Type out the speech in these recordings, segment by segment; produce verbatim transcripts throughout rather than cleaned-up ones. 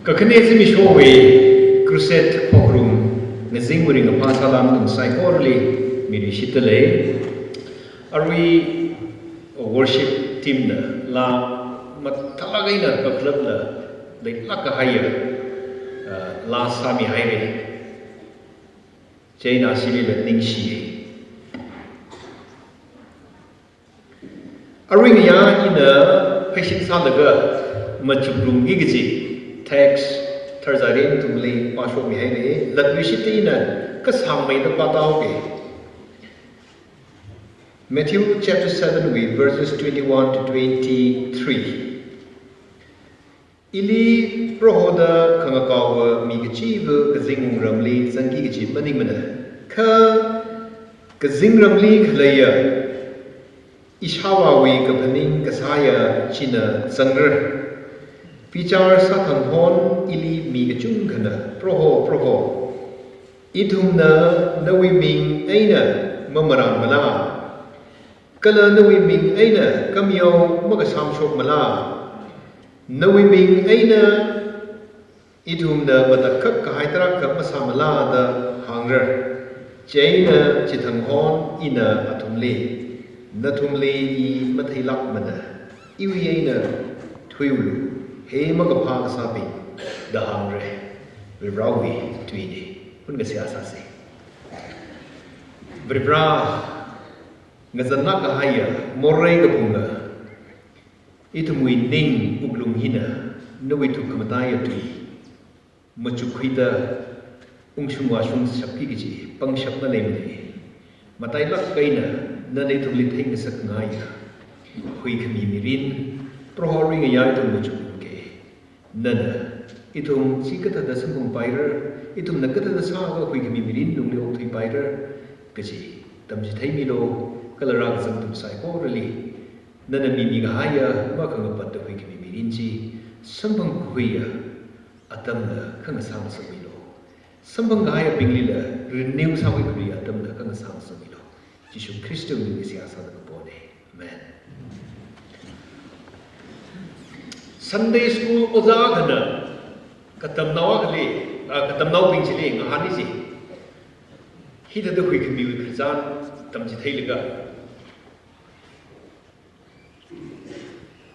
Kakhane zimikshowui crusade khokharum ngazin ringkaphā sālala nathum saikorali mirin shitdalei. Arui worship team na laa mathālāk eina kakhalatla leilāk kahaiya, uh, laa sāmihaira. Chieina ashilila ningshiya. Arui ngayā ina pheisin sālaga machukrumki kaji text tharzari nathumli pāshokmihaira. Latluishit eina kasāngmeida pātaoki. Matthew chapter seven wui verses twenty-one to twenty-three. Ili Prohoda khangakaowa mi kachiva kazing wungramli zangki kaji maningmana. Kha kazingramli khaleiya ishāvāwui kaphaning kasāya china zangra. Bichar sākhanghon ili mi kachungkhana, Proho, Proho, ithumna nawui ming eina mamarānmala? Kala nawui ming eina kameo makasāmshokmala? Nawui ming eina ithumna matakhak kahai tarākha masāmala da hāngra. Chieina chithanghon ina athumli, nathumli i matheilākmana, iwui eina thuiulu, he makaphā kasābing, da hāngra. Varivarāwui tuina. Phungkasā sāsa. Varivarā, ngazanlāk kahaiya morei kaphunga, ithumwui ning wuklung hina nawui thuk khamataiya tui machukkhuida ungshung vāshungshapki kaji pangshap maleimana. Matailāk eina nana ithumli theingasakngaiya huikhami mirin, Proho, arui ngayā ithum machukrumki. Nana ithum chi kathāda samphangpaira, ithumna kathāda sāakha huikhami mirin lungli okthuipaira kaji tamchitheimilu, kala rākazang nathum saikorali nana mimi kahaiya makhangapatta huikhami mirin chi samphangkhuiya atamla khangasā ngasakmilu. Samphang kahaiyabinglila renew sākhuikhuiya atamla khangasā ngasakmilu. Jishu Khristawui mingli seihā sāda kapona. Amen. Sunday school ojā akhana katamnao akhali, ah, katamnaobing chili ngahāna chi. Hithāda huikhamiwui khararchan tamchitheilaga,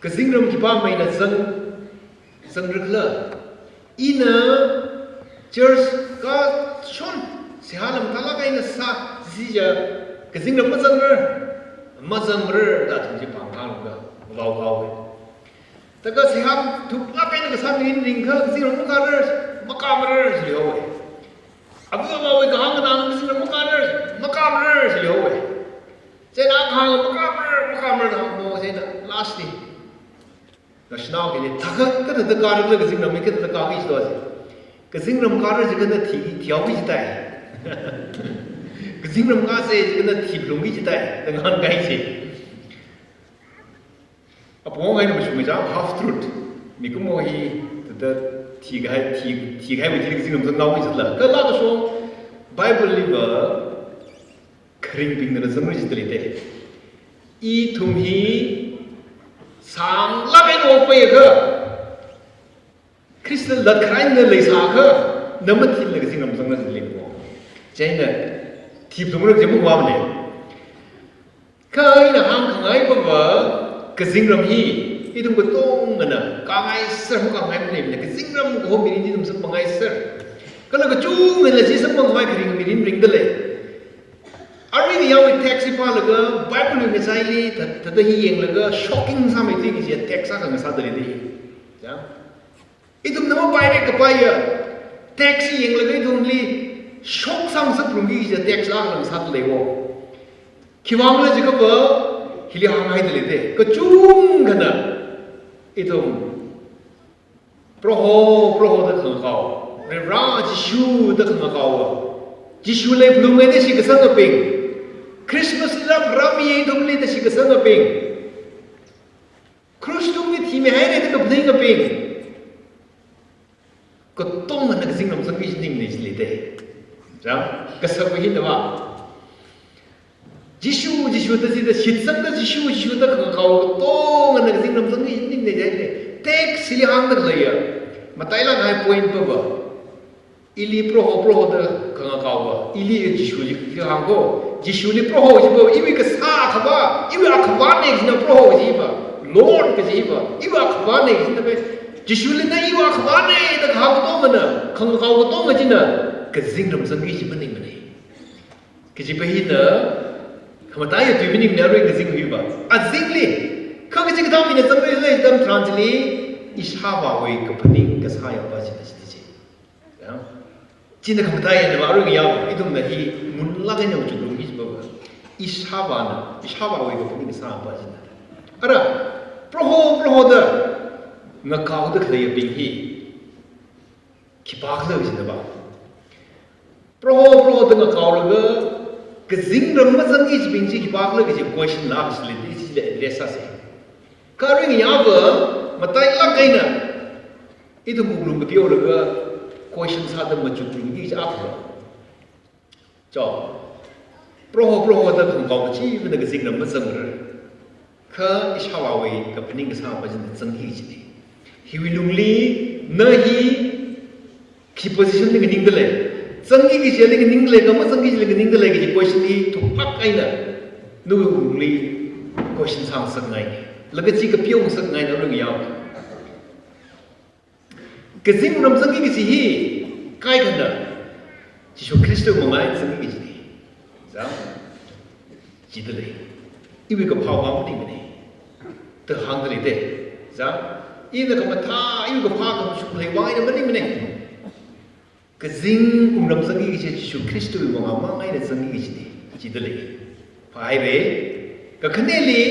kazingram khipā meina zang, zangra khala? Ina church kashon, seihā lamthalāk eina sā, chiakha kazingram mazangra, mazangra da athum chi pāng khangaga, vaokao. Thākha seihā thuklāk eina kasā mirin ringakha kazingram makāra, makāmara jihaowa. Ava avāwui kahāng nganāna kazingram makāra, makāmara jihaowa. Chieina kahāng makāmara, makāmara da hāngmo chieina last li naoshinao hili, thākha kathāda kāra khala kazingramli, kathāda kāki jito ji. Kazingram kāra jiakha na thi, thihaoki jitai. Kazingram kāsa jiakha na thiphalungki jitai, da ngahānkai ji. Apong eina mashungmei chang, half truth. Mikumo hi, thāda thikahai, thi, thikahaiwui thili kazingram zanghaoki jila. Kala kashong Bible liva kharingbingna zangra jidalei te. Ithum hi sānglāk eina okpaiakha, Khrista latkharā eina leisāakha, na mathila kazingram zangra jidalei ko. Chieina thiphalungra kaji mavāmana. Kha ina hāngkhangai pava, kazingram hi ithum katongana kāngaiser, makāngai maleimana. Kazingram kaho mirin ithum samphangngaiser. Kala kachungana chi samphangngai kharing mirin ringdalei. Arui ngayāwui text hi pālaga, Bible wui ngachaili, thā-, thāda hi yanglaga, shocking sāmeithui kaji text akha ngasādalei da hi. Ya. Ithumna mapaira kapaiya text hi yanglaga ithumli shock sāngasakphalungki kaji text akha ngasādalei wo. Khiwuivang khala jiakha, hili hānghaidalei te. Kachungkhana ithum Proho, Proho da khangakao, Varivara Jishu da khangakaowa, Jishu leiphalunga da shitkasangabing, Christmas lila pharāmiya ithumli da shitkasangabing, krus tungli thimihaira da kaphaningabing, katongana kazingram zangki kaji ningna jilei te. Chang, kasakva hina va. Jishu, Jishu da jida shitsangda Jishu, Jishu da khangakao katongana kazingram zangki kaji ningna jilei te. Text hili hāngda khaleiya, Matailāk kahai point pava. Ili Proho, Proho da khangakaowa. Ili Jishuli hāngko. Jishuli Proho jiva, iwui kasā Akhava, iwui Akhavane jina Proho jiva. Lord kajiva, iwui Akhavane jina ve. Jishuli na iwui Akhavane da kahāng katongana, khangakao katonga china, kazingram zangki ji maningmane. Kajiva hina, khamataiya tui maningmane arui kazinghuiva. Azingli, kha kachikathā mina zangrei lei atam tharan chili, ishāvāwui kaphaning kasāya pa china chiti chi. Ya. China khamataiya na arui ya, ithumna hi ngunlāk eina machukngarumki jiva. Ishāvāna, ishāvāwui kaphaning kasāpa china. Ara, Proho, Proho da ngakaoda khaleiyabing hi khipākhala jina ba. Proho, Proho da ngakaolaga, kazingram mazangki jibing chi khipākhala kaji question la kasli, ichili address sāsa. Kha arui ngayāva, matailāk eina, ithum wuklung kapiolaga, question sāda machukngarumki ji akhava. Cho, Proho, Proho da khangakao kachivana kazingram mazangra. Kha ishāvāwui kaphaning kasāpa china zangki jina. Hiwui lungli, na hi, khi position li nganingda lei. Zangki kajili nganingda lei, kha mazangki kajili nganingda lei, kaji question hi thuklāk eina, nawui lungli question sāngasakngai. Laga chi kapiongasakngai na arui ngayā. Kazingram zangki kaji hi, kaikhana, Jishu Khristawui mangā eina zangki kaji hi. Zang? Jida lei. Iwui kaphā vang maningmane. Da hāngda lei te. Zang? Ina khamathā, iwui kaphā khamashung lei vang eina maningmane. Kazingram zangki kaji Jishu Khristawui mangā mang eina zangki kajine. Jida lei. Phāhaire. Kakhaneli,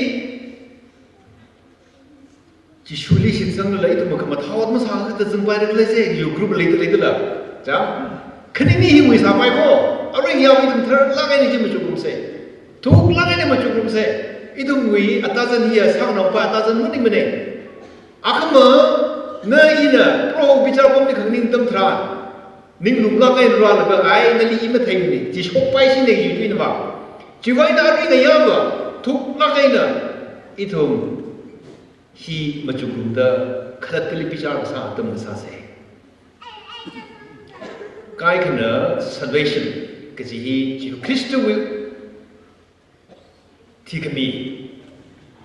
Jishuli shitsangla ithum khamathā ot masākha da zangpaira khala se, your group leida leidala. Chang? Khanini hi ngui sāpai ko, arui ya ithum tharlāk eina chi machukrumsa. Thuklāk eina machukrumsa. Ithumwui atazan hiya sāngnao pa atazan maningmane. Akhama, na ina, Proho bichar pamli khanganing atam tharan, ninglunglāk eina rālaga ai, nali i matheimane, chi shokpai shine kaji tuina va. Chiwui eina arui ngayāva, thuklāk eina, ithum hi machukrumda khalattali bichar kasā atam kasāsa. Kaikhana salvation kaji hi Jishu Khristawui thikhami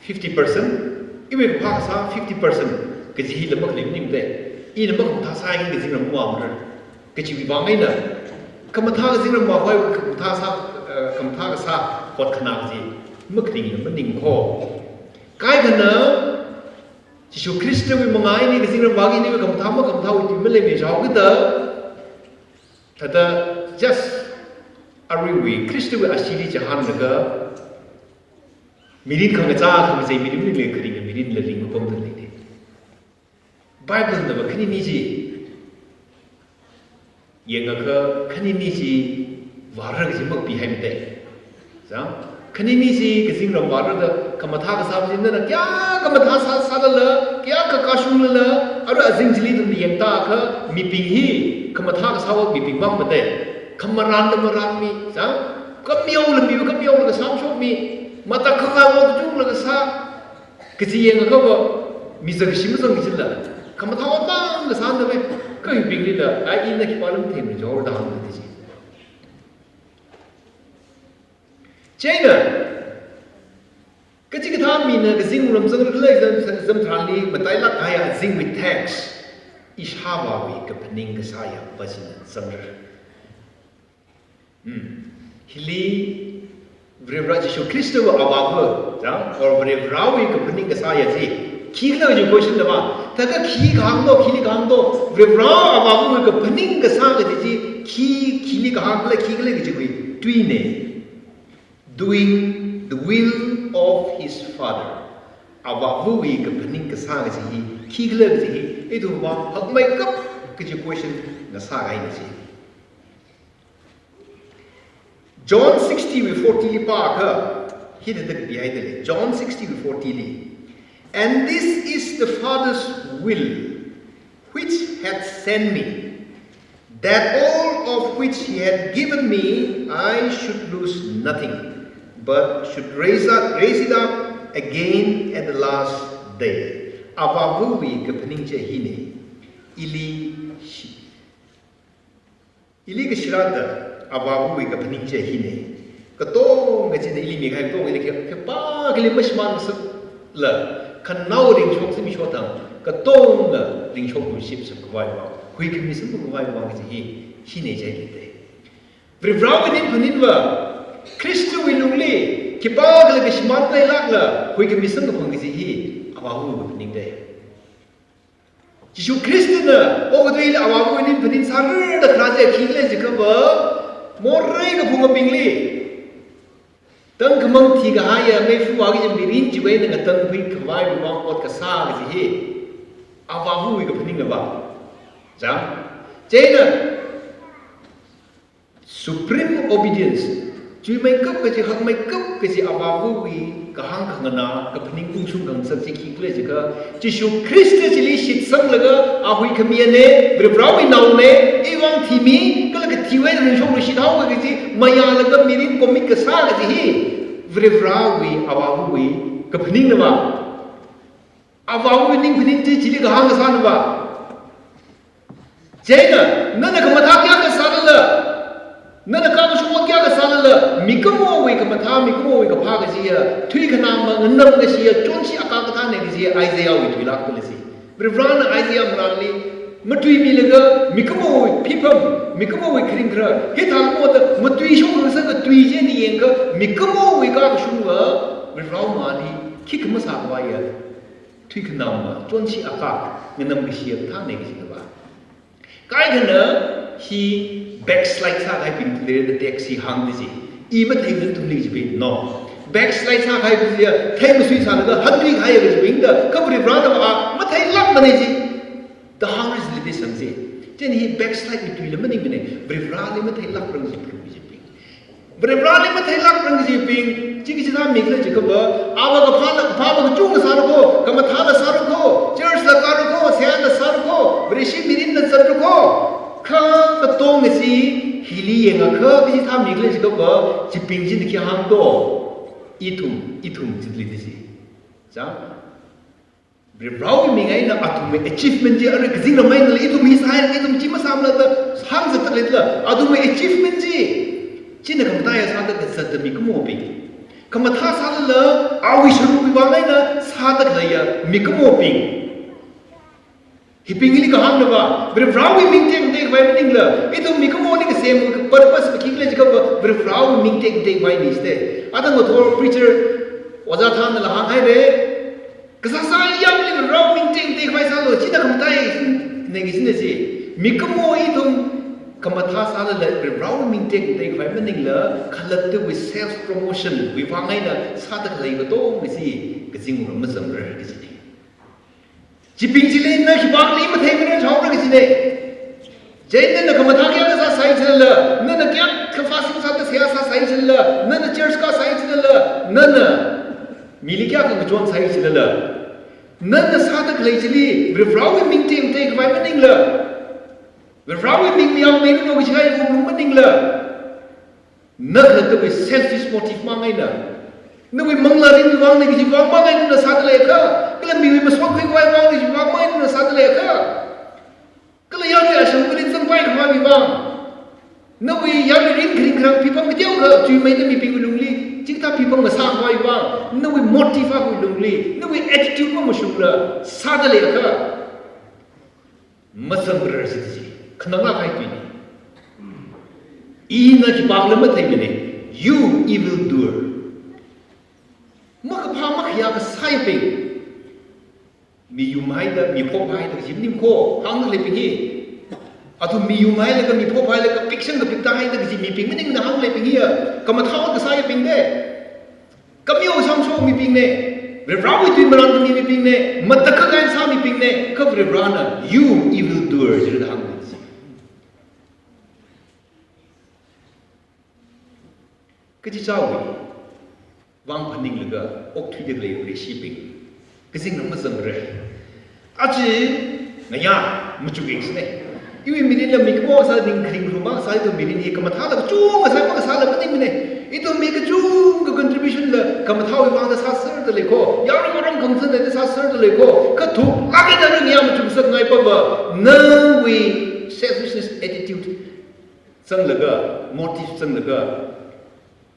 fifty percent, iwui kaphā kasā fifty percent kaji hila makhalei maningmate. Ina makhamathā sāki kazingram vāmara. Kajiwui vang eina, khamathā kazingram vākhavai khamathā sā, eh, khamathā kasā hotkhanā kaji makharingla maning ko. Kaikhana, Jishu Khristawui mangā eina kazingram vāki, ina khamathā makhamathāwui tui maleimei jihaokida, thāda just aruiwui Khristawui ashili chihānlaga, mirin khangachā khangachei mirin maningla kharinga mirinla ringpamda leine. Bible nava khanini chi yangakha khanini chi vāra kaji makapihaimate. Zang, khanini chi kazingram vāra da khamathā kasā chi nana kayākha mathā sā, sālala, kayākha kashunglala, arui azing chili ithum yangda kha mibing hi khamathā kasāva mibing vang mate. Khamarānla marānmi, zang, khameola miva khameolaga samshokmi, matakhak khavā kachunglaga sā, kaji yangakhava, mi zangkashi mazangki jila, khamathā vang kasāna ve, kha hibinglila, ai ina khipālam themra jor da hāngda chi. Chieina, kachikathā mina kazingram zangra khala zam, zam tharanli, matailāk kahai azingwui text, ishāvāwui kaphaning kasāya pa china zangra. Hmm. Hili Varivara Jishu Khristawui avāva, zang, or Varivarawui kaphaning kasāya chi. Khikhala kaji question da va. Thākha khi kahāng do, khili kahāng do, Varivara avāvawui kaphaning kasā kaji chi, khi, khili kahāng khala, khikhala kajiwui tuine. Doing the will of his Father. Avāvawui kaphaning kasā kaji hi, khikhala kaji hi, ithumva hakmeikap kaji question ngasākahaina chi. John sixteen wui forty li pākha, hithāda kapihaida lei. John sixteen wui forty li. And this is the Father's will, which hath sent me, that all of which he had given me, I should lose nothing, but should raise up, raise it up again at the last day. Avāvawui kaphaning chi hine. Ili shi-, ili kashirāda Avāvawui kaphaning chi hina. Katonga china ili mikahai katonga ili khe, khipākhali mashimān ngasakla, khanaowa ringshok zimiksho thang, katonga ringshokluishap sākhavai vang, huikhami samkhavai vang kaji hi, hina jihaida. Varivarāwui ning phaninva, Khristawui lungli, khipākhali kashimān leilākla, huikhami samkaphang kaji hi, Avāvawui kaphaningda. Jishu Khristana, okathuili Avāvawui ning phaningsārar da kharā chi khikhala jiakhava, morei kaphungabingli, tangkhamang thikahaiya, meifa kaji mirin chiwui eina ngatangkhui khavai vang ot kasā kaji hi, Avāvawui kaphaningnava. Chang, chieina, supreme obedience, chuimeikap kaji, hakmeikap kaji Avāvawui kahāng khanganā, kaphaning ungshung khangasak chi khikhala jiakha, Jishu Khrista chili shitsanglaga, a huikhami ana, Varivarāwui naona, iwui vang thimi, kala kathiwui eina ringshokluishit haowa kaji, mayālaga mirin commit kasā kaji hi, Varivarāwui, Avāvawui kaphaningnava. Avāvawui ning phaning chi chili kahāng kasānava. Chieina, nana khamathā kayākha sālala, nana khamashung kayākha sālala, mikumowui khamathā, mikumowui kaphā kajiya, thui khanama, nganamkashiya, chonshi akha kathāna kajiya, Isaiahwui tuilāk khalei chi. Varivarāna Isaiah marānli, matuimilaga, mikumowui phipam, mikumowui kharing kharā, hithāda matuishok khangasaka tui china yangakha, mikumowui kakashungva, Varivarāwui mangāli, khikha masākhavaiya, thui khanama, chonshi akha, nganamkashiya kathāna kajinava. Kaikhana hi backslide sākahaibing leida text hi hāngda chi. I matheimana nathumli jibing, no. Backslide sākahaibing chiya, theimasui sālaga, hantuikahai kajibingda, kha Varivarāna a matheilākmana chi. The hungry is the desire chi. Chieina hi backslide wui tuila maningmana, Varivarāli matheilākrang jibing, jibing. Varivarāli matheilākrang kajibing, chi kaji thāmikhala jiakhava, ava kaphāla, kaphāva kachungkha sāra kho, khamathāla sāra kho, church la kāra kho, seihāla sāra kho, Vareshi mirinla zatra kho, kha katonga chi hili yangakha kaji thāmikhala jiakhava, chibing china khi hāngdo, ithum, ithum chili da chi. Chang? Varivarāwui ming eina athumwui achievement chi, arui kazingramwui eina ithum hi sāi, ithum chi masāmala da hāngzatda leilala, athumwui achievement chi, china khamathā kayākha sāda kazatda mikumobing. Khamathā sālala, awui sharukwui vang eina sāda khaleiya mikumobing. Hibingli kahāngnava, Varivarāwui ming tekmateikhavai maningla, ithum mikumoli kasem purpose khikhala jiakhava, Varivarāwui ming tekmateikhavai ni ste. Atam ngathor preacher, ojā thānala hānghaira, kasā sāyamli Varivarāwui ming tekmateikhavai sālu, china khamathā kajina chi. Mikumo ithum khamathā sālala Varivarāwui ming tekmateikhavai maningla, khalattawui self promotion wui vang eina sāda khalei katonga chi, kazingram mazangrar kajina. Chibing chili na khipāli matheimana shaora kajina. Chieina nana khamathā kayākha sāsai chilala, nana kayākha fasting sāda seihā sāsai chilala, nana church kāsai chilala, nana mili kayākha ngachonsai chilala, nana sāda khalei chili Varivarāwui ming tekmateikhavai maningla, Varivarāwui ming mayāmeiranu kaji khavai wuklung maningla, na khalattawui selfish motive mang eina, nawui manglā ringwui vangna kaji vang mang eina na sāda leiakha, kala miwui masot khuikhavai vangna kaji vang mang eina na sāda leiakha, kala yarui ashang kali zangpaikhavaiwui vang, nawui yarui ring kharing kharang phipam kateokha chuimeida mibingwui lungli, chikathā phipam ngasākhavaiwui vang, nawui motive akhawui lungli, nawui attitude mamashungla sāda leiakha, mazangrar chi da chi. Khananglāk kahai tuina. Ina khipākhala matheimana, you evil doer. Makaphā makayā kasābing. Miyumhaida, miphophaida kaji maning kho, hāngda khaleibing hi. Athum miyumhailaga, miphophaida, kapikshang kapiktāhaida kaji mibing maningmana hāngda khaleibing hiya. Khamathā kasābing da. Kameo samsho mibingna, Varivarāwui tui marān khami mibingna, matakhak eina sā mibingna, kha Varivarāna, you evil doer, jida hāngda chi. Kachichāwui vang phaninglaga okthuida khalei Vareshibing, kazingram mazangrar. Aja ngayā machuk yangsa ne. Iwui mirinla mikumo sā ning kharing kharuma sā ithum mirin hi khamathāla kachungkha sā makasāla maningmana. Ithum mi kachungkha contribution la khamathāwui vangda sāserda lei kho, yarui ngarong khangathānda sāserda lei kho, kha thuklāk eina arui ngayā machukngasakngai pava, nawui selfishness attitude zanglaga, motive zanglaga,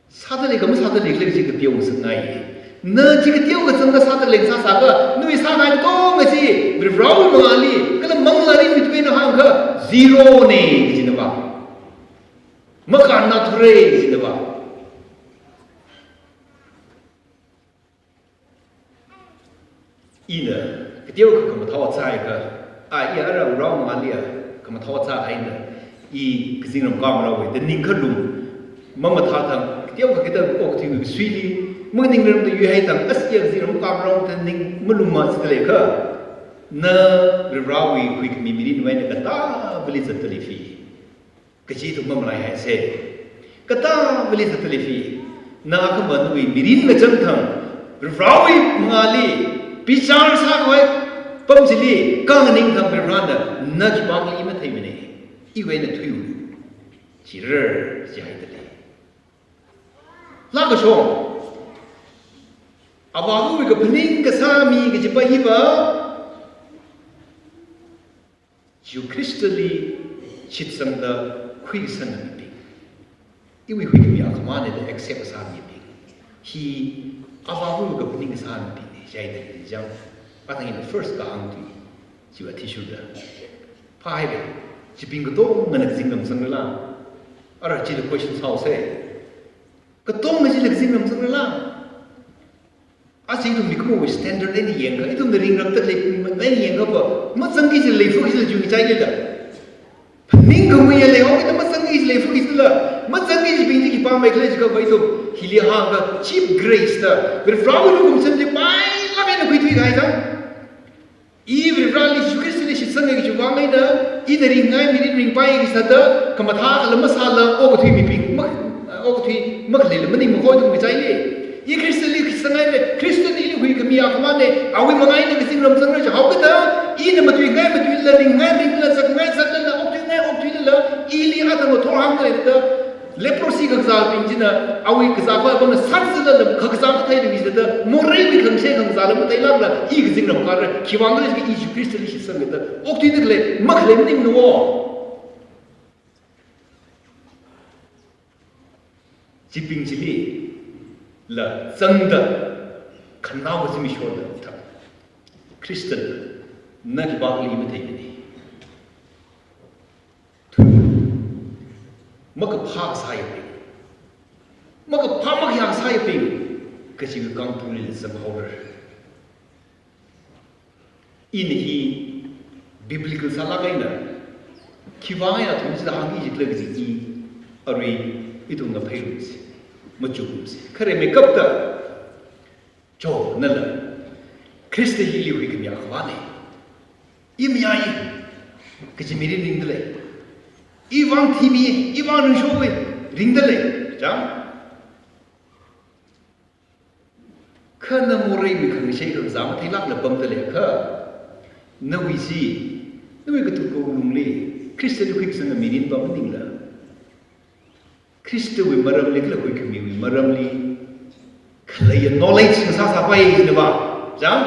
sāda lei kha masāda lei khala chi kateongasakngai. Na chi kateokha zangda sāda lei sāsākha, nawui sāngai katonga chi, Varivarāwui mangāli, kala manglāli mituina hāngkha, zero na kajina va. Makānna thura kajina va. Ina, kateokha khamathā sāakha, a, i ara Varewui mangāli a, khamathā sā eina, i kazingram kamrao da ning khalum, mamathā thang, kateokha kita okathui kasuili, maningramda yuihai thang, as i kazingram kamrao da ning malum machida lei kha, na Varivarāwui huikhami mirinwui eina katāvali zatda lei fi. Kaji ithum mamalaihaisa. Katāvali zatda lei fi. Na khaman nawui mirin ngachang thang, Varivarāwui mangāli, bichar sākhavai apam chili, kanganing thang Varivarāna, na khipākhala i matheimana. Iwui eina thuiulu. Chira, chihaida lei. Lākashong. Avāva̱wui kaphaning kasā mi kajipa hiva, Jishu Khristali shitsangda khuisangmibing. Iwui huikhami akhamāna da accept sāmibing. Hi avāva̱wui kaphaning kasā mibingna, chihaida lei jang. Athang ina first kahāng tui, chiva athishurda. Phāhaira, chibing katongana kazingram zangrala. Ara chili question sāhaosa. Katonga chili kazingram zangrala. Aja ithum mikumowui standard eina yangkha, ithumna ringrakta lei, eina yangkhava, mazangki chi lei, fuk chi lei, jung chai lei da. Phaningkhamei ya lei, hokida mazangki chi lei, fuk chi la, mazangki chibing chi khipā meikhala jiakhava ithum, hili hāngkha, cheap grace da, Varivarāwui lukum sem chi pailāk eina khuithuikahai jang. I Varivarāli Jishu Khristali shitsanga kajiwui vang eina, ina ringngai mirin ringpai kajisāda, khamathā kala masāla, okathui mibing, mak-, okathui makhaleila maningmana kho ithum kachai lei. I Khristali shitsangaina, Khristana ili huikhami akhamāna, awui mangā eina kazingram zangra jihaokida, ina matuingai matuilala, ringngai ringlala, zatngai zatlala, okthuingai okthuilala, ili athang ngathor hāngda leida, leprosy khangazābing china, awui kazākhavai apamna sāzatda, khangazā matheibing chithāda, moreiwui khangashei khangazāla matheilākla, i kazingram kara, khiwui vang khala jiakha i Jishu Khristali shitsangda, okthuida khalei, makhalei maningmana wo. Chibing chili, la zangda, khanao zimikshona thang. Khristana, na khipākhala i matheimana. Makaphā sāyabing, makaphā makhayā sāyabing, kaji kangtungli zanghaora. Ina hi biblical sālāk eina, khiwui vang eina athum chila hāngki jikhala kaji i, arui ithumna pheirumsa, machukngarumsa. Khare meikapta, cho, nala, Khrista hi ili huikhami akhavāna. I mayāya, kaji mirin ringda lei. I vang thimi, i vang ningshowui, ringda lei. Jang? Kha na moreiwui khangashei khangazā matheilākla pamda leiakha, nawui chi, nawui kathuka wuklungli, Khristali khuikasanga mirin pa maningla. Khristawui maramli kala huikhamiwui maramli khaleiya knowledge ngasāsāpai jina va. Jang?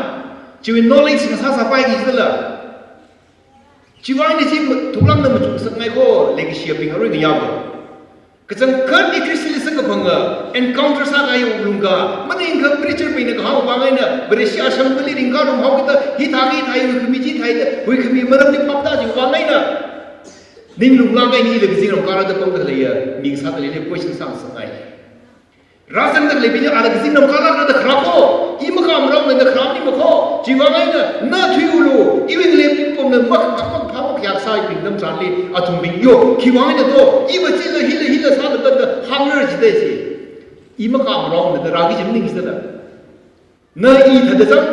Chiwui knowledge ngasāsāpai jidala. Chiwui vang eina chi ma-, thuklākna machukngasakngai kho, leikashiyabing arui ngayā va. Kachangkhat i Khristali samkaphanga, encounter sākahai wuklung ka, maningakha preacher bingna kahāng vang eina, Vareshi ashangvali ringkarum haokida, hithāki thāi, huikhami chi thāi da, huikhami maramli phapta jiwui vang eina. Ninglunglāk eina ila kazingram kara da pamda khaleiya, ning sāda leili question sāngasakngai. Rāzangda khaleibingli ala kazingram kara da kharā kho, i makamrao na da kharā maningmana kho, chiwui vang eina, na thuiulu, iwui ngalei pamna mak, mak, mak, mak, yak sābing dam chānli, athumbing yo, khiwui vang eina to, iva chila, hila, hila sāda da, da, hāngrar jida chi. I makamrao na da rāki jim ning jida la. Na i thāda zang,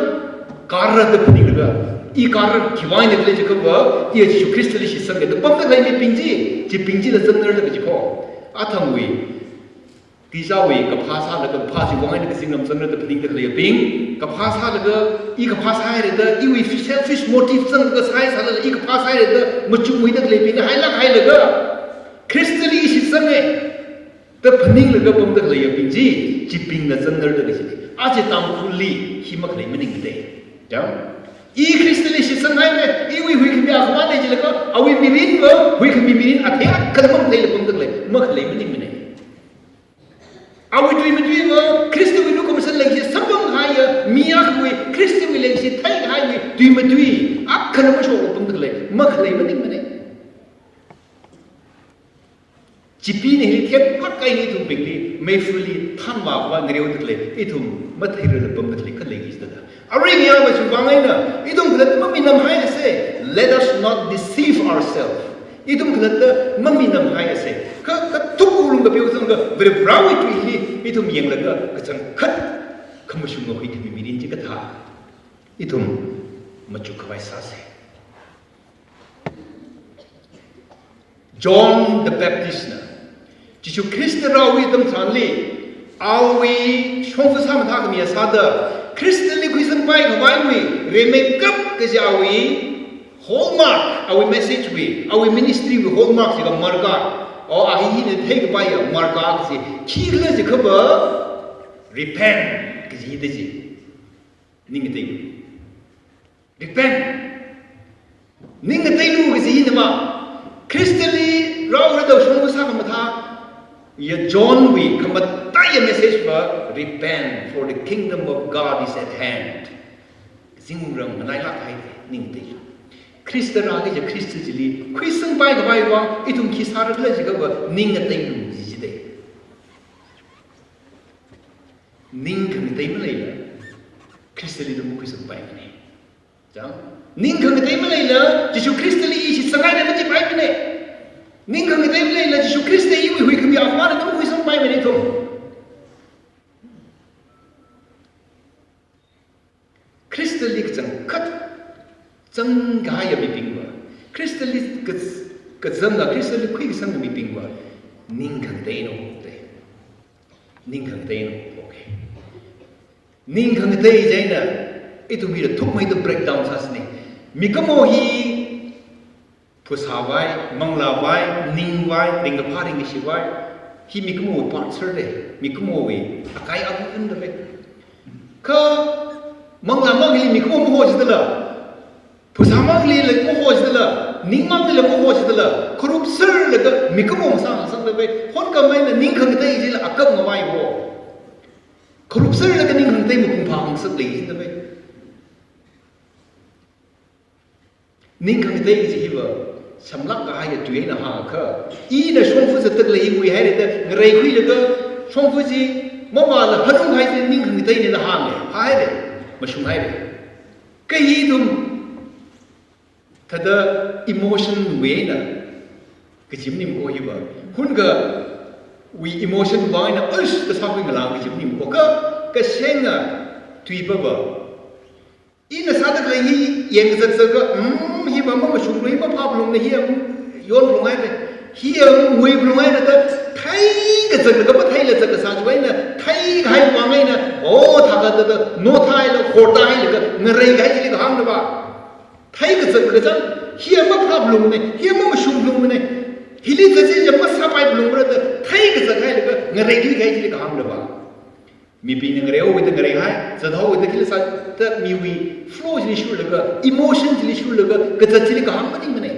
kara da phaninglaga, i kara khiwui vang eina khala jiakhava, i Jishu Khristali shitsanga da pamda khalei mibing chi, chibing chila zangngarda kaji kho. Athangwui, kizāwui kaphā sālaga kaphā chiwui vang eina kazingram zangra da phaningda khaleibing, kaphā sālaga, i kaphā sāhaira da, iwui selfish motive zanglaga sāhai sālala, i kaphā sāhaira da, machukngaida khaleibingna hailāk hailaga, Khristali shitsanga. da phaninglaga pamda khaleiya bing chi, chibingna zangnar da kaji. Aja Tangkhulli hi makhalei maningmana. Chang? I Khristali shitsanghaira, iwui huikhami akhavana jilaga, awui mirinva, huikhami mirin athei akhala matheila pamda khalei, makhalei maningmana. Awui tui matuiva, Khristawui lukhamashan leikashi samphang kahaiya, mi akhawui, Khristawui leikashi theikahaiwui tui matui, akhala mashok pamda khalei, makhalei maningmana. Chipee hili themlāk eina ithumbingli, meifali thanvāva ngareoda khalei, ithum matheirala pamda khalei khalei kajida. Arui ngayā machukvang eina, ithum khalatta maminamhaisa, let us not deceive ourselves. Ithum khalatta maminamhaisa. Kha, kathuk ulung kapeo zangda, Varivarāwui tuili, ithum yanglaga, kachangkhat, khamashunga huikhami mirin chi kathā. Ithum machukkhavai sāsa. John the Baptist na Jishu Khrista rāwui atam tharanli, awui shongfa sāmathā khami sāda, Khristali khuisangpai khavaiwui, rimeikap kaji awui hallmark, awui message wui, awui ministry wui hallmark jiakha marka. O, a hi hina theikapaiya marka kaji, khikhala jiakhava, repent kaji da ji. Ning ngatei. Repent. Ning ngateilu kaji hinava. Khristali rāhaoda shongfa sākhamathā, ya John wui khamataiya message va, "Repent, for the kingdom of God is at hand." Zingrang nganailāk haida, ning ngateilu. Khrista rākaja Khrista chili, khuisangpai khavai vang, ithum khi sāra khala jiakhava, ning ngateilu kaji jida. Ning khangatei maleila, Khristali ithum makhuisangpaimana. Chang? Ning khangatei maleila, Jishu Khristali i shitsanghaira majipaimana. Ning khangatei maleila, Jishu Khrista iwui huikhami akhavana ithum makhuisangpaimana ithum. Khristali kachangkhat zangkahaiya mibingva, Khristali kaz-, kazanga, Khristali khuikasanga mibingva, ning khangateina, te. Ning khangateina, okay. Ning khangatei chieina, ithum hila thukmeida breakdown sāsana. Mikumo hi phasāvai, manglāvai, ningvai, ringkaphā ringkashivai, hi mikumowui part serde, mikumowui akai akhun da lei. Kha manglā mangli mikumo maho jidala, phasā mangli lei maho jidala, ning mangli lei maho jidala, kharup serlaga mikumo masāngasakda lei, hon khamei eina ning khangatei chila akap ngavai ho. Kharup serlaga ning khangatei mapung phāngasak lei jida lei. Ning khangatei kaji hiva, samlāk kahaiya tui eina hāngakha, ina shongfa zatda khalei hi nguihaira da, ngareikhuilaga, shongfa chi, mavāla hanunghai chi ning khangateina da hānga, haira, mashunghaira. Kha hi ithum, thāda emotion wui eina, kaji maningmana hiva. Hunkhawui emotion vang eina, uish, kasā khuingalāng kaji maningmana. Kha, kasenga, tui pava. Ina sāda khalei hi yangkazak zakka, mm, hiva mamashunglu, hi maphāphalungna, hi ang yonphalunghaira, hi ang nguiphalunghaira da, theikazak laga matheila zakkasā chiwui eina, theikahai vang eina, o, thākha da da, nothāhaila, hortāhailaga, ngareikahai chili kahāngna va. Theikazak laga chang, hi ang maphāphalungna, hi ang mamashungphalungna, hili zat chi masāpaiphalungmara da, theikazakhailaga, ngareikahai chili kahāngna va. Mibingna ngareihaowuida ngareihai, zathaowuida khila sāda miwui flow chili shurlaga, emotion chili shurlaga, kazat chili kahāng maningmana.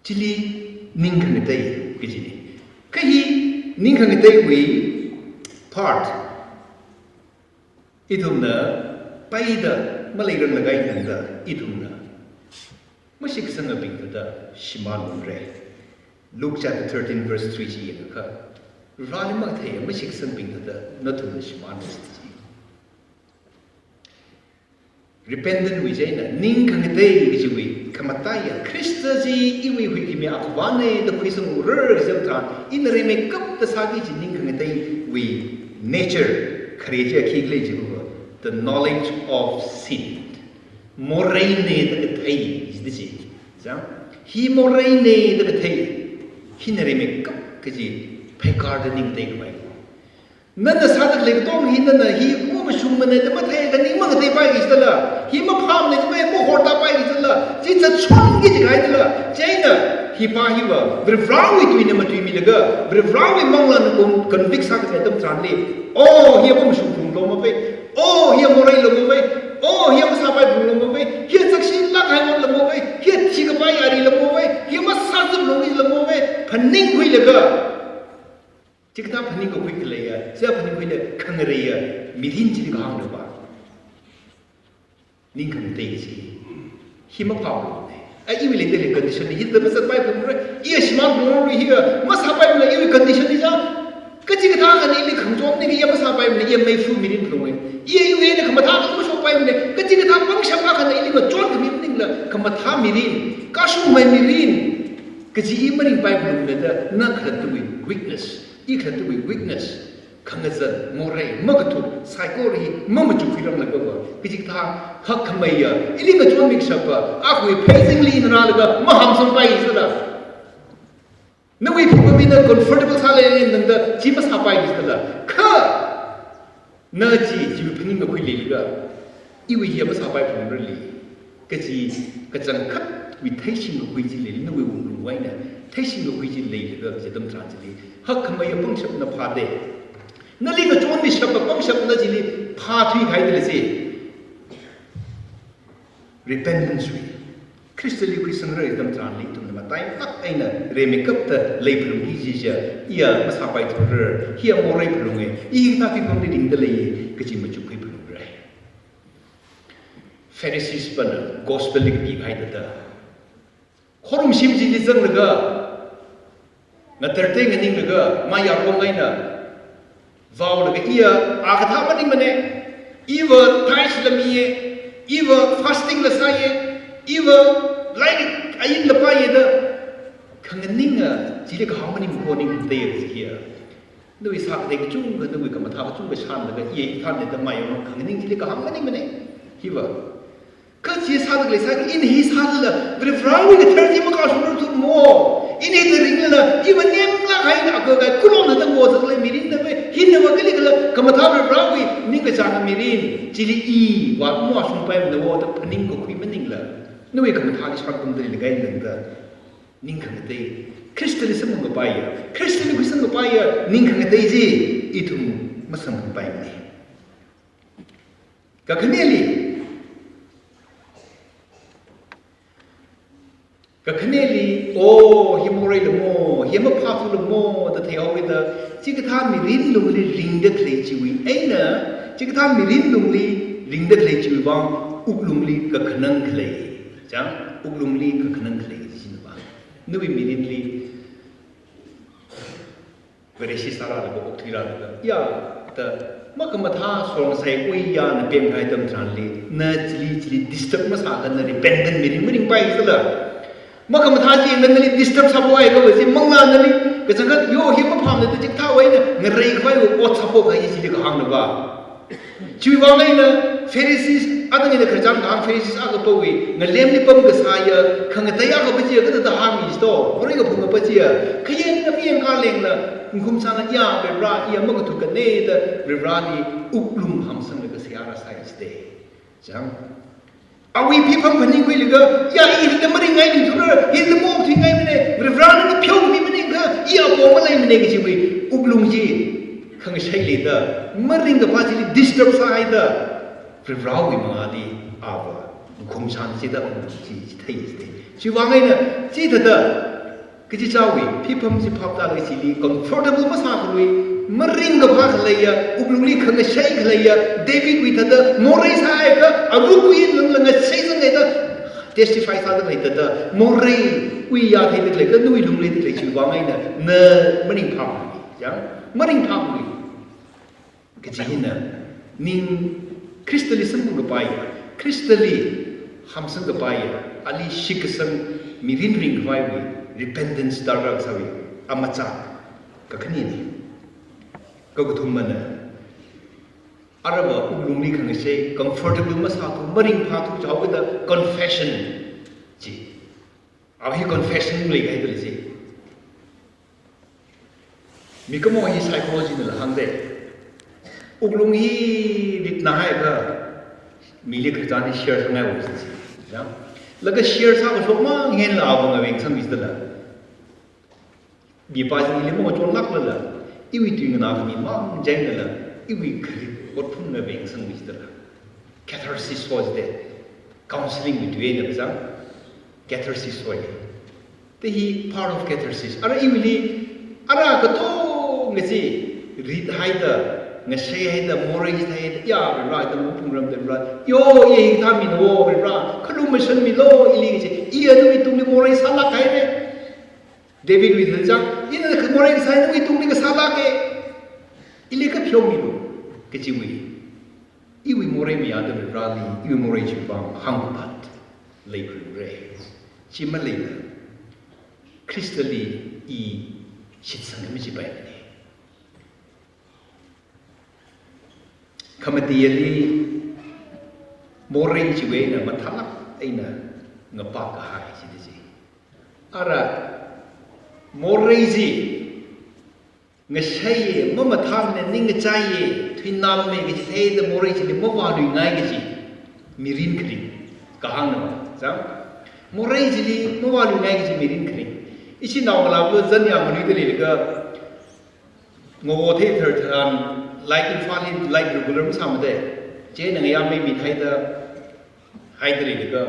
Chili ning khangatei kajina. Kha hi ning khangateiwui part, ithumna paida maleiranglaga eina tangda, ithumna mashitsangabing thāda shimānlungra. Luke chapter thirteen verse three chi yangakha, rāli mathei mashitsangbing thāda nathumna shimānra chi. Repentant wui chieina, ning khangatei kajiwui khamataiya, Khrista chi iwui huikhami akhavana da khuisangura kaji tharan, ina rimeikapta sāki kaji ning khangateiwui nature, khare chi khikhala jiakha, the knowledge of sin. Moreina da kathei, jida chi. Chang? Hi moreina da kathei, hina rimeikap kaji pheikārda ning ngateikhavai. Nana sāda khalei katonga hi nana hi mashungmana da matheiakha ning mangateipaiki jidala. Hi maphāmana da mahortāpaiki jidala. Chi zatshungki jikahai dala. Chieina Hipa hiva, Varivarāwui tuina matuimilaga, Varivarāwui manglāna con-, convict sākahai atam tharanli, oh, hiya mashungphunglu mavai, oh, hiya moreilu mavai, oh, hiya masāpaiphunglu mavai, hiya chakshilāk kahai otlu mavai, hiya thikapai yarilu mavai, hiya masāzatlu mavai, phaningkhuilaga, chikathā phaningkakhui khaleiya, chikathā phaningkhuilaga khangareiya mirin chili kahāngna pa. Ning khangatei chi. Hi maphāmane. A iwui leida khalei condition hi, hithāda masāpaiphungra, iya shimānphungra hiya, masāpaimana iwui condition hi ja. Kachikathā khani ili khangachon ni iya masāpaimana, iya meifa mirin phunge. Iya iwui eina khamathā khani mashokpaimana, kachikathā pangshap akhana ili ngachon khami maningla, khamathā mirin, kashungmei mirin, kaji i maringpaiphungra da, na khalattawui weakness, i khalattawui weakness, khangazan, morei, makathuk, saikora hi mamachukhuiranglaga va, kachikathā hakkhameiya, ili ngachonmi kashapa, akhawui phei zingli ina rālaga mahamsangpai jisāla. Nawui phipam hina comfortable sālei nangda chi masāpai jisāla. Kha na chi, chiwui phaningkakhui leilaga, iwui hiya masāpaiphungrali kaji kachangkhatwui theishingkakhui chi lei, nawui wuklungwui eina theishingkakhui chi leilaga kaji atam tharan chili, hakkhameiya pangshapna phāda. Nali ngachonmi kashapa pangshapna chili phāthui kahai da lei chi. Repentance wui. Khristali khuisangra atam tharanli ithumna matailāk eina rimeikapta leiphalungki jiakha, iya masāpaithura, hiya moreiphunge, i hithā phipamli ringda lei, kaji machukkhuiphungra. Pharisees pana gospel li kapi kahai thāda, khorumshim chili zanglaga, ngatartei nganinglaga, mayarkong eina vaolaga iya, a kathā maningmane, iva tithe la miye, iva fasting la sāye, iva lairik ainla paiye da, khanganinga chili kahāng maningmako, ning tei kaji hiya. Nawui sākatei kachungkha, nawui khamathā kachungkha shānlaga, iya ithāne da mayarkong khanganing chili kahāng maningmane. Hiva. Kha chi sāda khalei sāki, ina hi sālala, Varivarāwui kathar chi makashungrarthutmo. Ina hithāda ringlala, iva nemlāk kahai, ina akha kahai, kulona da ngozak lei mirinna ve, hina va kali kala, khamathā Varivarāwui ningkachāng mirin, chili i, va mashungpaimana wo da phaningkakhui maningla, nawui khamathāli shānpamda leilakha nangda, ning khangatei. Khristali samphangkapaiya, Khristali khuisangngapaia ning khangatei chi, ithum masamphangpaimane. Kakhaneli, kakhaneli, oh, hi moreilu mo, hi maphāthulu mo da theihaoda, chikathā mirin lungli ringda khalei chiwui eina, chikathā mirin lungli ringda khalei chiwui vang wuklungli kakhanang khalei. Chang, wuklungli kakhanang khalei chi na va. Nawui mirinli Vareshi sārālaga, okthuirālaga, ya, da, makhamathā songsai kuiya na pemkahai atam tharanli, na chili, chili disturb masākha na repentant mirin maringpai sāla. Makhamathā chi na nali disturb sāpaiakha va chi manglā nali, kachangkhat yo hi maphāmana da chikathāwui eina ngareikhavai ot sāpaiakha chili kahāngna va. Chiwui vang eina Pharisees, adang eina khararchan kahāng Pharisees akhapawui ngalemli pamkasāya khangatei akhapa chiya kathāda hāngi jito, morei kaphung apa chiya, khayang ami yangkha lengla, ngkhumsangna ya, Varivarā, iya makathukane da, Varivarāli wuklung hamsanglaga seihā rāsai jite. Chang. Awui phipam phaningkhuilaga, ya, i hithāda maringngailithura, hithāda maokthuingaimane, Varivarā nana pheomi maningakha, i apong maleimane kajiwui wuklung chi khangashei leida, maringkaphā chili disturb sāhaida, Varivarāwui mangāli ava ngkhumsang chida wuklung chi, chi thei chite. Chiwui vang eina, chithāda, kachichāwui phipam chi phaptālaga chili comfortable masākhalui, maringkaphā khaleiya, wuklungli khangashei khaleiya, Davidwui thāda morei sāhaiakha, aruk kuiyin lungla ngashei zangaida, testify sāda khalei thāda, moreiwui ya theida khalei, kha nawui lungli theida khalei chiwui vang eina, na maringphāmane, ya, maringphāmane. Kaji hina, ning Khristali samphangkapaiya, Khristali hamsangkapaiya, ali shitkasang mirin ringkhavaiwui repentance darkar sāwui amachā kakhanene. Kakathumana, aruiva wuklungli khangashei, comfortable masāthu, maringphāthu jihaoda confession chi. Ahi confession leikahai thāda chi. Mikumo hi psychology nala hāngde. Wuklung hi ritna haiakha, mili khararchan hi share sāngai wo chi. Ya. Laga share sākashok mangenla ava ngaveng sangmi jidala. Mipā chili mangachonlāklala, iwui tui nganā khami mang jailala, iwui kharit otphungna vengsangmi chithāla. Catharsis soi chida, counseling wui tui eina kachang, catharsis soi. Te hi part of catharsis. Ara iwuili, ara katonga chi rithaida, ngasheihaida, morei chithāhaida, ya, Varivara, ithum phungramda Varivara, yo, i hithāmina wo, Varivara, khalumashanmilu, ili chi, i nawui tungli morei sālāk haira. Davidwui thāda chang, ina morei kasā nawui tungli kasālāka. Ili kapheomilu, kajiwui. Iwui morei mayāda Varivarali, iwui morei chiwui vang hāngkapat leikhuira. Chi maleila, Khristali i shitsangmi machipaimana. Khamatili morei chiwui eina mathālāk eina ngapā kahai chida chi. Ara morei chi ngasheiya, mamathāmana, ningkachaiya, thuinamma kaji theida morei chili mavāluingai kaji mirin kharing kahāngna, chang? Morei chili mavāluingai kaji mirin kharing. Ishi naongalāva zan yāngluida leilaga, ngawo theithar tharan, light Imphalli light regular masāmada. Chieina ngayā mei mithaida, haida leilaga,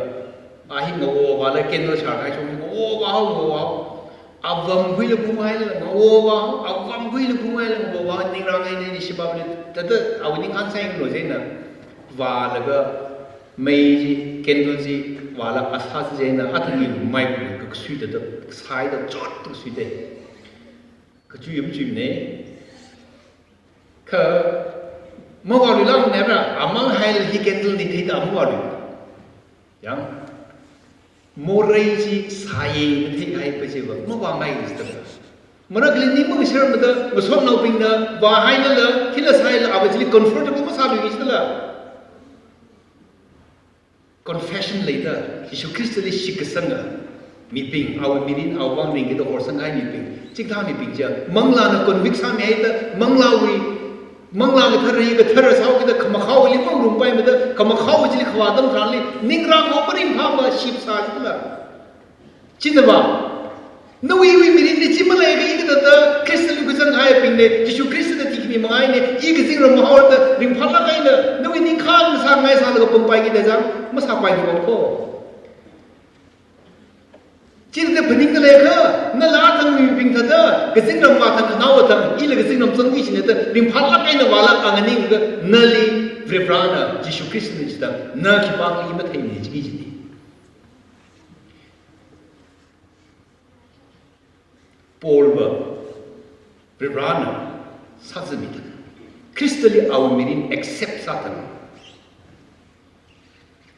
a hi ngawovāla candle shārkahai chong hi ngawovāhao, ngawovāhao. Avamkhuila phunghaila ngawovāhao, avamkhuila phunghaila ngawovāhao, ningrang eina ili shibāli, thāda awui ningkhān sainglo chieina. Vālaga, mei chi, candle chi, vāla asā chi chieina, athang hi mai khuikakasui thāda, sāhaida chot kasuida. Kachu yam chuimana. Kha mavāluilākmana ra, amang haila hi candle ni theida mavālui. Yang, morei chi sāya katheikahai pa chiva, mavāngai chithāda. Marakli ning mangasharmada, ngasotnaobingna vāhailala, hila sāhaila, ava chili comfortable masālui chithāla. Confession leida, Jishu Khristali shitkasanga mibing, awui mirin, awui vang ringkida horsangkahai mibing, chikathā mibing chiya, manglāna convict sāmihaida, manglāwui, manglā kathara hi kathara sāhaokida, khamakhaowuili mangarumpaimada, khamakhaowa chili khavā atam tharanli, ningrang ho maringphāmada ship sālala. China va, nawui iwui mirinli chi maleiakha i kathāda Khristali khuizanghaibingna, Jishu Khristana thikhami mangaina, i kazingram mahaoda ringphālāk eina, nawui ningkhān sāngai sālaga pampaiki da chang, masāpaiki ko. Chithāda phaningda leiakha, nala athang mibing thāda, kazingram vāthang, nao athang, ila kazingram zangki china da, ringphālāk eina vāla anganinglaga, nali Varivarana, Jishu Khristana chithāda, na khipāli matheimana chiki chini. Paulva, Varivarana sāzamida, Khristali awui mirin accept sāda,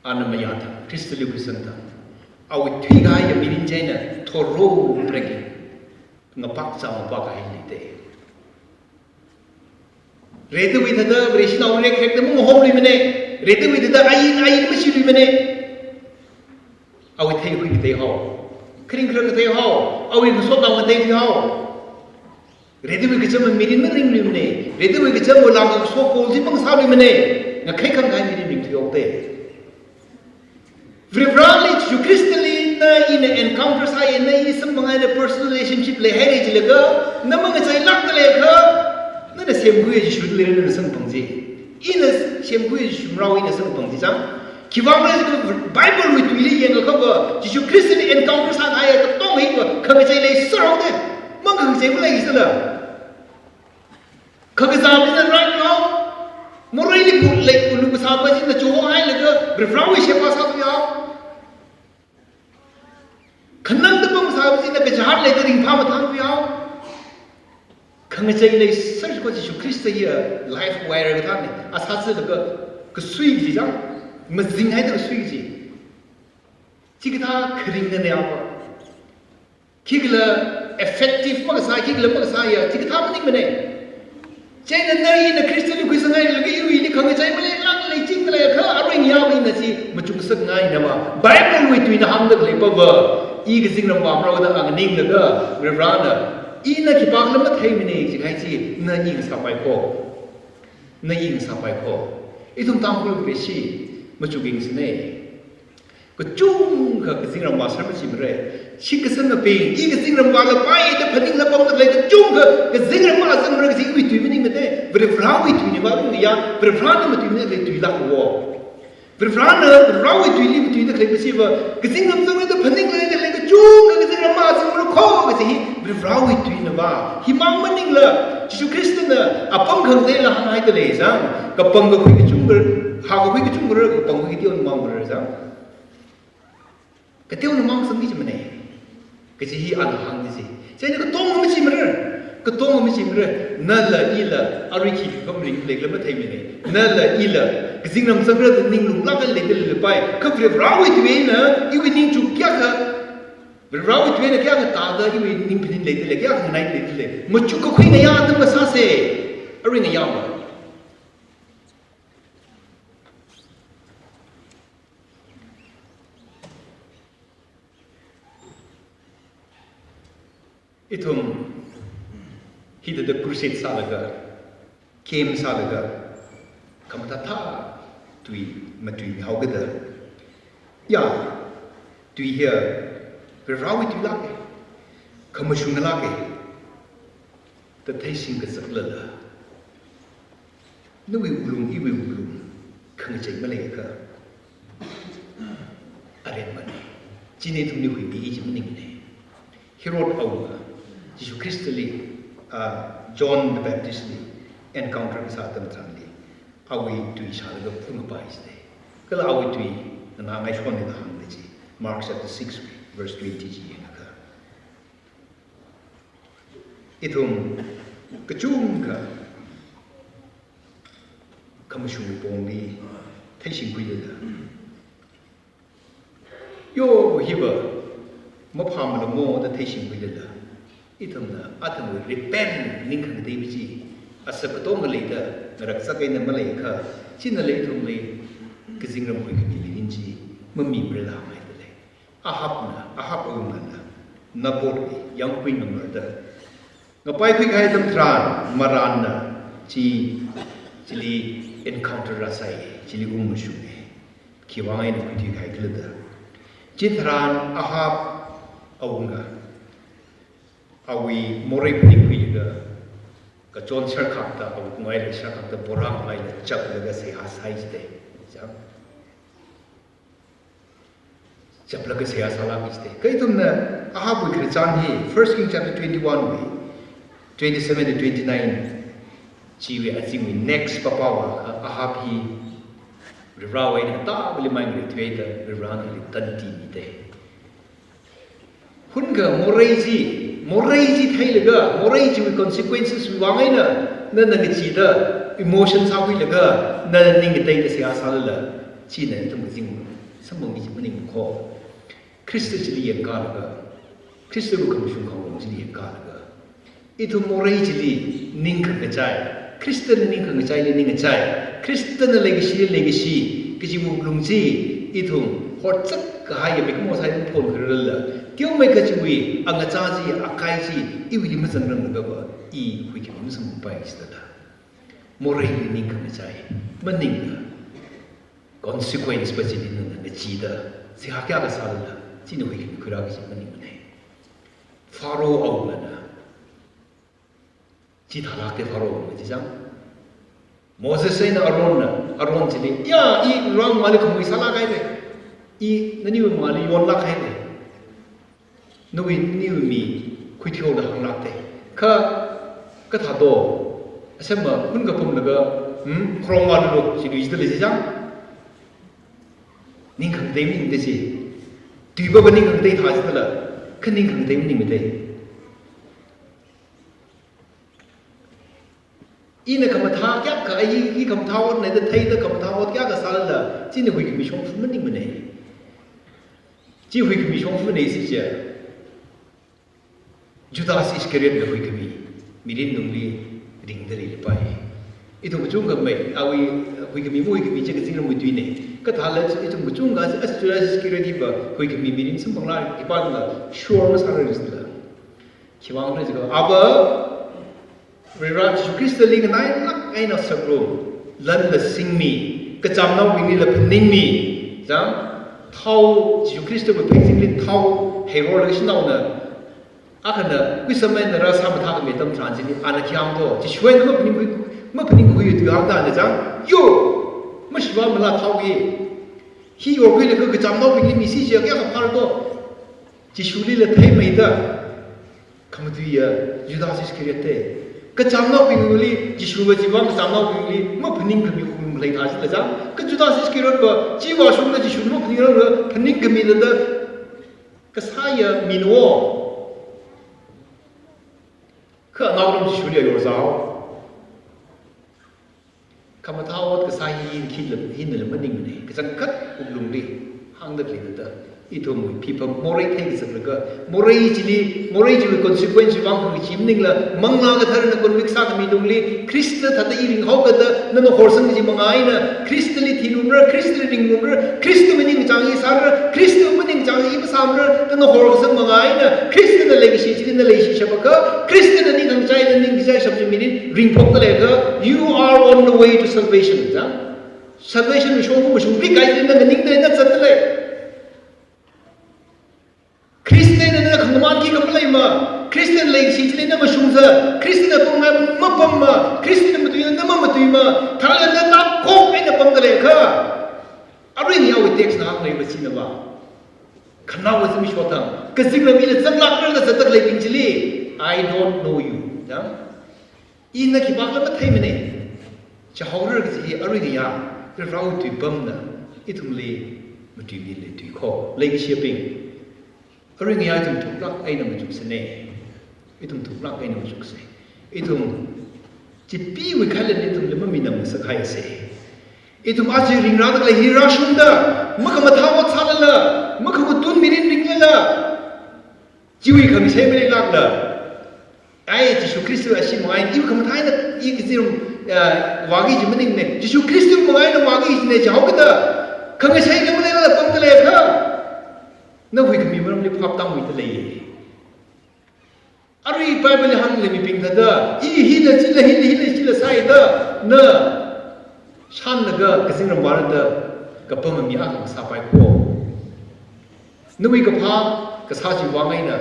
ana mayāda, Khristali khuisangda, awui thuikahaiya mirin chieina thorough breaking, ngapakcha ngapakahai leida. Redawui thāda Vareshinao rekrekda mangahomluimana. Redawui thāda ain ain mashiluimana. Awui theikhui kathei hao. Kharing kharar kathei hao. Awui ngasotnao kathei hao. Redawui kachama mirin maringluimana. Redawui kachama lāngkasok kol chi mangasāluimana. Ngakhai khangkhai mirin ringthuihaoda. Varivarali Jishu Khristali na ina encounter sāya, na i samphang eina personal relationship leihaira jilaga, na mangacheilākda leiakha, nana semkhuiya Jishuli nana samphang ji. Ina semkhuiya Jishu marao ina samphang ji chang. Khiwuivang jiakha Bible wui tuili yangakhava, Jishu Khristali encounter sākahaiya katonga hiva khangachei leiserhaoda, mang khangachei malei sāla. Khangazā bingna raithuihao, moreili put lei pulu kasā pa china chuhonghailaga, Varivarawui sheba sāthuihao. Khanangda pam kasā pa china kachihān leida ringphā mathānthuihao. Khangachei leiser ko Jishu Khrista hiya live wire kathāna, asā chilaga kasui kaji chang, mazinghaida kasui kaji. Chikathā kharingna ne apa. Khikhala effective makasā, khikhala makasāya, chikathā maningmana. Chieina na ina Khristali khuisanghailakha iwuili khangachei maleilāk leichingda leiakha, arui ngayā ina chi machukngasakngaina ma. Bible wui tuina hāngda khalei pava, i kazingram vāmaraoda anganinglaga, Varivarana, ina khipākhala matheimana jikahai chi, na i ngasāpai ko. Na i ngasāpai ko. Ithum Tangkhul Vareshi, machukngasakngai. Kachungkha kazingram vāser machimara. shitkasangabing, i kazingram vālapai da phaningla pamda khalei kachungkha, kazingram mazangmara kaji iwui tui maningmate, Varivarāwui tuinava ringya, Varivarāna matuimana khalei tuilāk wo. Varivarāna, Varivarāwui tuili matuida khalei kajiva, kazingram zangra da phaningla da khalei kachungkha kazingram mazangmara kho kaji hi Varivarāwui tuinava. Himang maningla, Jishu Khristana apam khangateila hānghaida lei jang, kapang kakhui kachungkha, hākakhui kachungkha, kapangkhui kateonao mangmara jang. Kateonao mang sangki jimane. Kaji hi ana hāngda ji. Chieina katonga machimara. Katonga machimara. Nala ila, arui khi khipam ringkhalei khala matheimane. Nala ila, kazingram zangra da ninglunglāk eina leida leilapai. Kha Varivarāwui tui eina, iwui ningchuk kayākha, Varivarāwui tui eina kayākha tāda, iwui ning phaning leida lei, kayākha nganai leida lei. Machuk kakhui ngayā atam kasāse. Arui ngayāva. Ithum hithāda crusade sālaga, camp sālaga, khamathā thā tui matuimihaokida, ya, tui hiya Varivarāwui tuilāke, khamashungalāke, da theishing kazaklala, nawui wuklung, iwui wuklung, khangachei maleiakha, aremane. Chieina ithumli huimi kaji maningmane. Herod awunga, Jishu Khristali, ah, John the Baptist li encounter kasā atam tharanli, awui tui shālaga phungapai jide. Kala awui tui nganāngaishonne da hāngda ji. Mark chapter six, verse twenty chi yangakha. Ithum kachungkha khamashung pongli theishingkhuilala, yo, hiva maphāmalamo da theishingkhuilala, ithumna athumwui repent, ning khangatei chi, asak katonga leida ngaraksak eina maleiakha, chinala ithumli kazingram huikhamili ning chi mamimarala hānghaida lei. Ahabna, Ahab awungana, Nabothli yangkhui ngamarda, ngapaikhui kahai atam tharan, marānna chi, chili encounter rāsai, chili ungmashunge. Khiwui vang eina khuithui kahai khala da. Chitharan Ahab awunga, awui morei phaningkhuilaga, kachon sharkhakta, awui kungaili sharkhakta, borang maila chaplaga seihā sāi jide. Chang. Chaplaga seihā sālāka jide. Kha ithumna Ahabwui khararchan hi, First King chapter twenty-one wui, twenty-seven to twenty-nine, chiwui azingwui next pāpāva, Ahab hi Varivarāwui eina tāvali mai ngareithuida, Varivarāna ali tanti mide. Hunakha morei chi, morei chi theilaga, morei chiwui consequences wui vang eina, nana ngachida, emotion sākhuilaga, nana ning kateida seihā sālala, china ithum kazing samphangki kaji maningkho. Khrista chili yangkālaga, Khristawui khamashung khangarong chili yangkālaga, ithum morei chili ning khangachei, Khristana ning khangacheili ning ngachei, Khristana leikashili leikashi, kaji wuklung chi, ithum horchak kahaiya mikumo sāda phongkhararla, teomeikha chiwui angachā chi, akai chi, iwuili mazangranglaga va, i huikhami masamphangpai jidala. Moreili ning khangachei, maningla consequence pa chili nana ngachida, seihā kayākha sālala, china huikhami khuirāki kaji maningmane. Pharaoh awungana, chithālākte Pharaoh awunga chi chang. Moses eina Aaronna, Aaron chili, ya, i Varewui mangāli khamui sālāk haire. I naniwui mangāli yonlāk haire. Nawui, naniwui mi khuithuihaolu da hānglākte. Kha, kathā do, asema, hun kapumlaga, hmm, khrong vālulu, chi luishida lei chi chang. Ning khangatei maningde chi. Tuiva va ning khangatei thā jidala, kha ning khangatei maningmade. Ina khamathā kayākha, i, i khamathā otna da theida khamathā ot kayākha sālala, china huikhami shongfa maningmane. Chi huikhami shongfane chi chiya. Judas Iscariotna huikhami, mirin lungli ringda leilapai. Ithum kachungkha mai, awui huikhami mahuikhami chi kazingramwui tuine. Kathāla ithum kachungkha, as Judas Iscariot hiva huikhami mirin samphanglāk, khipāla sure masārar jidala. Khiwuivang khala jiakha, ava, Varivarā Jishu Khristali nganailāk eina sakrum, lanla singmi, kachamnaobinglila phaningmi, chang, thao, Jishu Khristawui pheisinglila thao, Herod shanaona, akhana kuisam eina rāsā mathākhami atam tharan chili, ana khi hāng to, Jishu eina maphaningkhui, maphaningkhui tui hāngda ana chang, yo, mashiva mala thao hi. Hi yorkhuilaga kachamnaobingli misi chiakha kayākha phāra to. Jishulila theimeida, khamatuiya Judas Iscariot te. Kachamnaobingli, Jishuva chiwui vang kachamnaobingli maphaningkhami khum leithā chila chang, kha Judas Iscariotva chiwui vāshungda Jishuna maphaningrangla phaningkhami thāda kasāya mina. Kha ngaoram Jishuli yorzāhao. Khamathā ot kasā hi khila, hinala maningmana, kachangkhat wuklungli hāngda khalei thāda. Ithumwui phipham morei theizaklaga, morei chili, morei chiwui consequence vang kha chi maningla, Manglā Katharana convict sākhami lungli, Khrista thāda i ringhaokada, nana horsang kaji manga eina, Khristali thilumra, Khristali ringlumra, Khrista maningchang i sāra, Khrista maningchang i masāmara, nana horsang manga eina, Khristana leikashi chili na leishishapakha, Khristana ningkhangachei, na ningkachei shap chi mirin ringphokta leiakha, you are on the way to salvation, chang. Salvation mashung mashung rik kai chili na nganingda na zatda lei. Khristana na khangaman khikha maleima, Khristana leikashi chili na mashungsa, Khristana pamngai mapamma, Khristana matuina na mamatuima, tharla na takhok eina pamda leiakha. Arui ngayāwui text na hāngleiva chinava. Khanaowa zimiksho thang, kazingram ila zanglākra da zatda khaleibing chili, I don't know you, chang. Ina khipākhala matheimana. Chihaora kaji hi arui ngayā, Varewui tuipamna ithumli matuimida lei tui kho, leikashiyabing. Arui ngayā ithum thuklāk eina machuksana. Ithum thuklāk eina machuksa. Ithum chipeewui khailan ithumli maminam ngasak haisa. Ithum aja ringrāda khalei hi rāshungda, makhamathā ot sālala, makhamatun mirin ringlala, chiwui khangashei maleilākla. Ai, Jishu Khrista ashi manga eina, iwui khamathā eina, i kazingram, ah, vāki kaji maningmana. Jishu Khrista manga eina vāki kajina jihaokada, khangashei na maleilākla pamda leiakha, na huikhami maramli phap tāngmida lei. Arui Bible li hānglei mibing thāda, i hila chila, hila, hila chila sāhaida, na shānlaga kazingram vāra da kapam mi akha sāpai kho. Nawui kaphā kasā chiwui vang eina,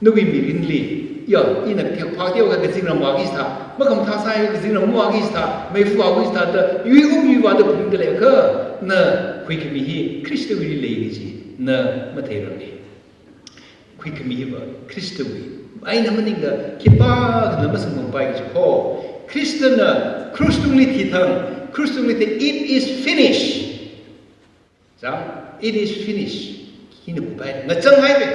nawui mirinli, ya, ina kathei phā teokha kazingram vāki sātha, makhamathā sāhai kazingram mavāki sātha, meifa vāki sātha da, yuium yuivāda phaningda leiakha, na huikhami hi Khristawuili lei kaji na matheiranga. Huikhami hiva Khristawui eina maningla khipākhana masamkapai kaji kho. Khristana krush tungli thithang, krush tungli thi, "It is finished." Chang, "It is finished." Hina kupai, ngachang haira.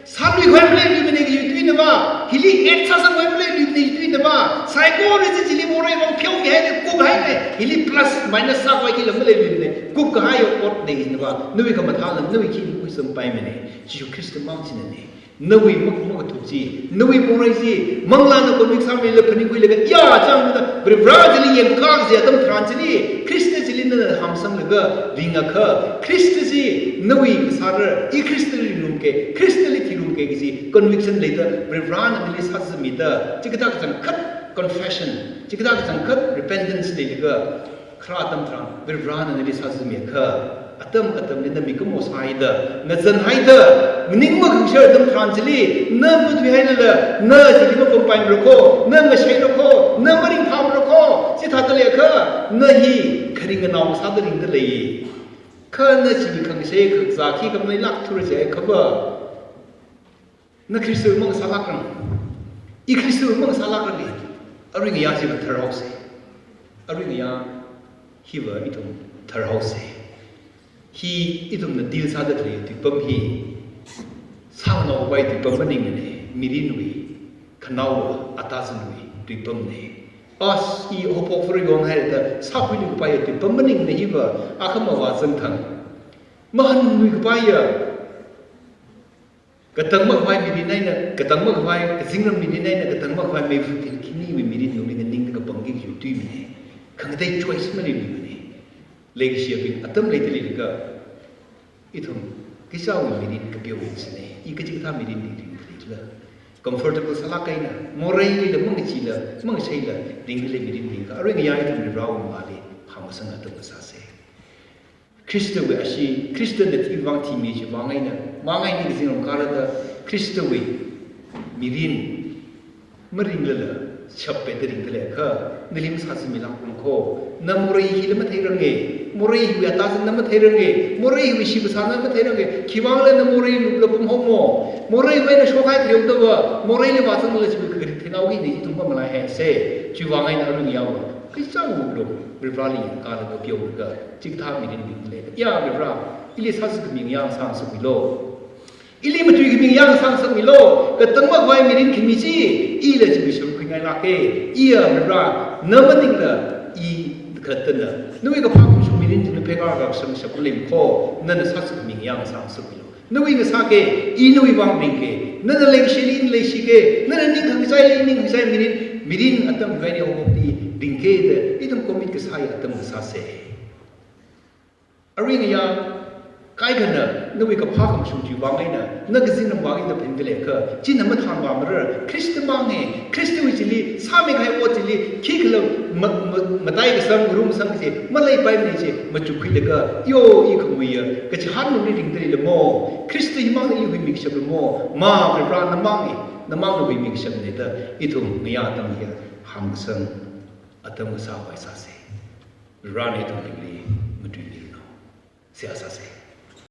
Sāluikhavai maleiluimana kaji tuina va, hili add sāsangkhavai maleiluimana kaji tuina va, saikora chi chili morei vang pheomihaira, kuphaira, hili plus minus sākhavai khila maleiluimana, kupkahai ot lei kaji va, nawui khamathāna, nawui khina kuisampaimana. Jishu Khrista mang chinana. Nawui mak-, makathup chi, nawui morei chi, Manglāna convict sāmila phaningkhuilaga, ya, chang da, Varivara chili yangkā kaji atam tharan chili, Khrista chili nana hamsanglaga ringakha, Khrista chi nawui kasāra, i Khristali ringrumka, Khristali thirumka kaji conviction leida, Varivarana nali sāzamida, chikathā kachangkhat confession, chikathā kachangkhat repentance leilaga, kharā atam tharan, Varivarana nali sāzamiakha, atam atamli na mikumo sāhaida, ngazanhaida, ning makhangsher atam tharan chili, na matuihailala, na chili mapampaimara kho, na ngashaira kho, na maringphāmara kho, chithāda leiakha, na hi kharing nganao sāda ringda lei. Kha na chiwui khangashei khangazā khikha maleilākthura jiakhava, na Khristawui mang sālākrang. I Khristawui mang sālākrang ni. Arui ngayā hiva tharhaosa. Arui ngayā hiva ithum tharhaosa. Hi ithumna deal sāda khalei tuipam hi, sānao vai tuipam maningmana, mirinwui, khanao atazanwui tuipamna. As i hopok furi gon haida, sākhuiluikapaiya tuipam maningmana hiva, akhama vāzangthang. Mahānluikapaiya, katang makhavai mirin eina, katang makhavai, kazingram mirin eina, katang makhavai meifa thil khiniwui mirin lungli nganingda kapangki kaji tuimana. Khangatei choice maleiluimana. Leikashiyabing, atam leida leilakha, ithum, khisāwui mirin kapeo hinsina, i kachikathā mirinli ringda leila. Comfortable sālāk eina, moreilila mangachila, mangasheila, ringda lei mirin ringakha, arui ngayā ithum Varivarawui mangāli, phamasang atam kasāsa. Khristawui ashee, Khristana chiwui vang thimi chiwui vang eina, Mangai ni kazingram kharada Khristawui mirin maringlala shap peda ringda leiakha, nali masāzimilākranu ko. Na morei hila matheirange, morei hiwui atazan na matheirange, morei hiwui shibasā na matheirange, khiwuivangla na morei lupla pamhaomo, moreiwui eina shokhai khareodava, moreili vāzangla chiwui kharit theinao hina ithum pamlai haise, chiwuivang eina aruingayaowa, kachang luplu, Varivarali kala kapyo ka, chikathā mirin ringda lei. Ya Varivara, ili sāzakhaming yang sāngasakmilo. Ili matuikhaming yang sāngasakmilo, katang makhavai mirin khami chi, ila chiwui sharuk khuingailāke, iya Varivara, na maningla i khatana, nawui kaphā khamashung mirin chili pheikar kasang shap malei ko, nana sāzakhaming yang sāngasakmilo. Nawui ngasāke, i nawui vang ringke, nana leishili ina leishike, nana ning khangachāili ning khangachāi mirin, mirin atam khavai eina haophokta ringke da, ithum commit kasā ya atam kasāse. Aruingaya, kaikhana, nawui kaphā khamashung chiwui vang eina, na kazingram vang eina phinda leiakha, china mathānvāmara, Khrista mange, Khristawui chili, sāmikahai ot chili, khikhala ma-, ma-, matai kasang, ngarumsang kaji, maleipaimane chi, machukkhuilaga, yo i khamuiya, kachihān lungli ringda leilamo, Khrista himangna i huimikashaplumo, ma Varivara na mange, na mangna huimikashapne da, ithum ngayā atam hiya, hāngkasang, atam kasā vai sāse. Varivarana ithum tingli matuimiranu. Seihā sāse.